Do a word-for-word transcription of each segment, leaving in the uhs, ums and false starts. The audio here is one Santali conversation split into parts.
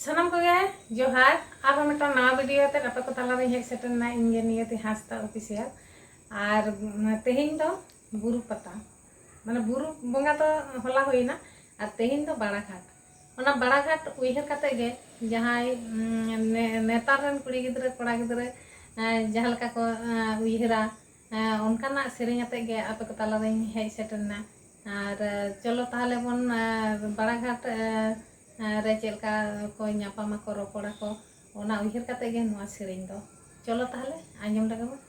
ᱥᱟᱱᱟᱢ ᱠᱚᱜᱮ ᱡᱚᱦᱟᱨ᱾ ᱟᱨᱦᱚᱸ ᱢᱤᱫᱴᱟᱝ ᱱᱟᱣᱟ ᱵᱷᱤᱰᱤᱭᱳ ᱟᱛᱮ ᱟᱯᱮ ᱠᱚ ᱛᱟᱞᱟᱨᱮᱧ ᱦᱮᱡ ᱥᱮᱴᱮᱨ ᱮᱱᱟ, ᱤᱧ ᱜᱮ ᱱᱤᱭᱚᱛᱤ ᱦᱟᱸᱥᱫᱟ ᱚᱯᱷᱤᱥᱤᱭᱟᱞ᱾ ᱟᱨ ᱛᱮᱦᱮᱧ ᱫᱚ ᱵᱩᱨᱩ ᱯᱟᱛᱟ, ᱢᱟᱱᱮ ᱵᱩᱨᱩ ᱵᱚᱸᱜᱟ ᱫᱚ ᱦᱚᱞᱟ ᱦᱩᱭᱱᱟ, ᱟᱨ ᱛᱮᱦᱮᱧ ᱫᱚ ᱵᱟᱲᱟᱜᱷᱟᱴ᱾ ᱚᱱᱟ ᱵᱟᱲᱟᱜᱷᱟᱴ ᱩᱭᱦᱟᱹᱨ ᱠᱟᱛᱮ ᱜᱮ ᱡᱟᱦᱟᱸᱭ ᱱᱮᱛᱟᱨ ᱨᱮᱱ ᱠᱩᱲᱤ ᱜᱤᱫᱽᱨᱟᱹ ᱠᱚᱲᱟ ᱜᱤᱫᱽᱨᱟᱹ ᱡᱟᱦᱟᱸ ᱞᱮᱠᱟ ᱠᱚ ᱩᱭᱦᱟᱹᱨᱟ, ᱚᱱᱠᱟᱱᱟᱜ ᱥᱮᱨᱮᱧ ᱟᱛᱮ ᱜᱮ ᱟᱯᱮ ᱠᱚ ᱛᱟᱞᱟᱨᱮᱧ ᱦᱮᱡ ᱥᱮᱴᱮᱨ ᱮᱱᱟ᱾ ᱟᱨ ᱪᱚᱞᱚ ᱛᱟᱦᱚᱞᱮ ᱵᱚᱱ ᱵᱟᱲᱟᱜᱷᱟᱴ ᱨᱮ ᱪᱮᱫ ᱞᱮᱠᱟ ᱠᱚ ᱧᱟᱯᱟᱢᱟᱠᱚ, ᱨᱚᱯᱚᱲᱟᱠᱚ, ᱚᱱᱟ ᱩᱭᱦᱟᱹᱨ ᱠᱟᱛᱮ ᱜᱮ ᱱᱚᱣᱟ ᱥᱮᱨᱮᱧ ᱫᱚ᱾ ᱪᱚᱞᱚ ᱛᱟᱦᱚᱞᱮ ᱟᱸᱡᱚᱢ ᱞᱮᱜᱮ ᱵᱚᱱ᱾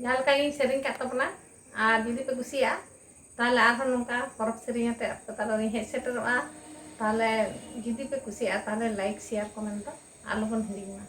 ᱡᱟᱦᱟᱸ ᱞᱮᱠᱟ ᱜᱤᱧ ᱥᱮᱨᱮᱧ ᱠᱟᱜ ᱛᱟᱵᱚᱱᱟ, ᱟᱨ ᱡᱩᱫᱤ ᱯᱮ ᱠᱩᱥᱤᱭᱟᱜᱼᱟ, ᱛᱟᱦᱚᱞᱮ ᱟᱨᱦᱚᱸ ᱱᱚᱝᱠᱟ ᱯᱚᱨᱚᱵᱽ ᱥᱮᱨᱮᱧ ᱟᱛᱮ ᱟᱯᱮ ᱛᱟᱞᱟ ᱨᱤᱧ ᱦᱮᱡ ᱥᱮᱴᱮᱨᱚᱜᱼᱟ᱾ ᱛᱟᱦᱚᱞᱮ ᱡᱩᱫᱤ ᱯᱮ ᱠᱩᱥᱤᱭᱟᱜᱼᱟ, ᱛᱟᱦᱚᱞᱮ like, share, comment ᱫᱚ ᱟᱞᱚᱵᱚᱱ ᱦᱤᱲᱤᱧ ᱢᱟ᱾